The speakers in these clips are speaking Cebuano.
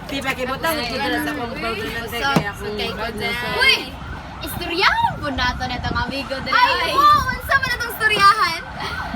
Di ba kay butang ko dala sa akong burger lang kay akong bag na sa. Uy! Istoryahan po nato na itong amigo dali. Ay, wow! Unsa man atong istoryahan?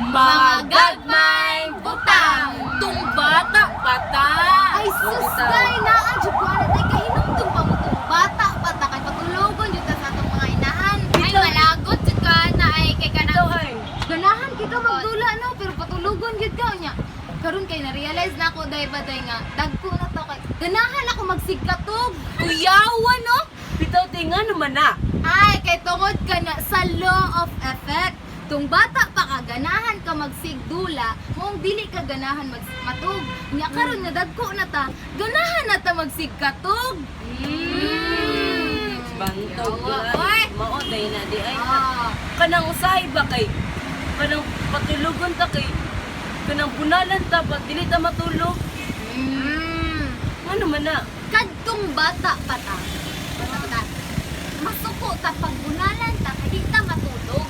Mga gagmay butang! Tung bata pata. Ay, sus, day, naa, jud ko ana, day, kahinumdum pa mo tong bata pa ta, kay patulogon jud ta sa atong mga inahan. Ay, malagot jud ka na ay kay Ito kanang ay. Ganahan kay ka magdula, no, pero patulogon jud ka nya. Karon kay na-realize na ako, day ba, day nga, dagko na to kay ganahan ako magsigkatog. Kuyawa no? Bitaw ti nga naman na. Ay, kay tungod ka na sa law of effect. Tung bata pa ka, ganahan ka magsigdula, moong dili ka ganahan mag matug. Nya karon nga dagko na ta, ganahan na ta magsigkatog. Bantog Yawa. ay. Mao day na di ay. Ah. Kanang usahay ba kay kanang patulogon ta kay kanang bunalan ta ba dili ta matulog. Nga naman na. Kadtong bata pa ta. Bata pa ta. Masuko ta pag bunalan ta kay di ta matulog.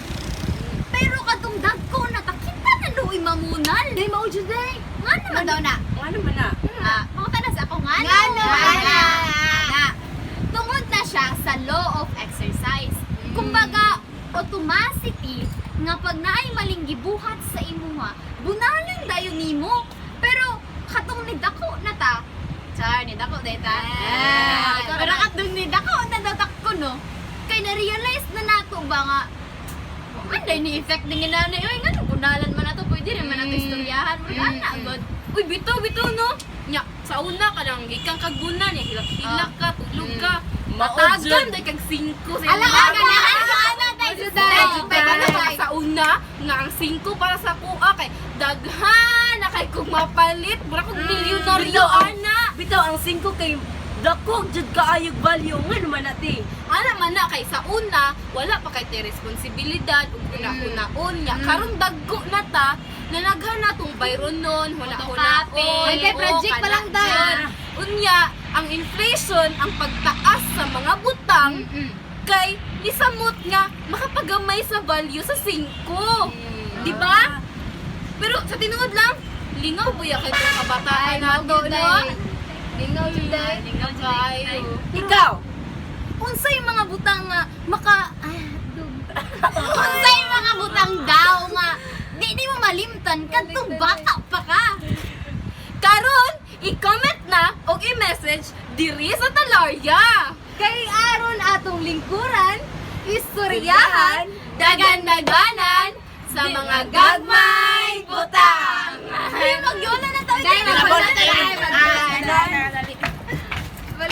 Pero kadtong dagko na ta kita na luoy mamunal. Day mao jud day. Nga naman daw na. Nga naman na. Ah, mga tanas ako nga no. Nga no, Ana. ana. Ana. Tungod na siya sa law of exercise. Kumbaga, automatically, nga pag naay maling gibuhat sa imuha, bunalan dayon nimo. Pero katong nidako na ta, char, nidako day ta. Ah, Pero katong nidako na datak ko no, kay na-realize na nato ba nga, anday ni effect din nga nanay, uy, nga bunalan man nato, pwede rin man nato istoryahan, murag ana, god. Uy, bitaw bitaw no. Nya, sa una ka nang gikan kag bunan, nya hilak-hilak ka, tulog ka. Mao Matagan jud. day kag 5 sa Ala, imuha. ganahan ko ana, day, Day, Day, day, day, sa una nga ang 5 para sa kuha kay daghan na kay kung mapalit, mura kog milyonaryo ana. Bitaw ang 5 kay dako jud kaayog value nga naman na ti. Ana man na kay sa una wala pa kay te responsibilidad ug una-unaon nya. Karon dagko na ta nanaghan na tong bayron nun, huna-hunaon. Photocopy. Ay, kay project pa lang kana day. dyan. Unya, ang inflation, ang pagtaas sa mga butang kay nisamot nga makapagamay sa value sa 5. Di ba? Pero sa tinuod lang, lingaw buya kay itong kabataan Ay, mao nato, jud no? day. Lingaw jud day. Lingaw kayo. Ikaw. Unsay mga butang nga maka ah, dug. Unsay mga butang daw nga di di mo malimtan kadtong bata pa ka. Karon, i-comment na o i-message diri sa Talaria. Kay aron atong lingkuran, istoryahan, Dagan-daganan sa mga gagmay butang. Ay, magyona na tayo. Dahil Dahil magwala na tayo.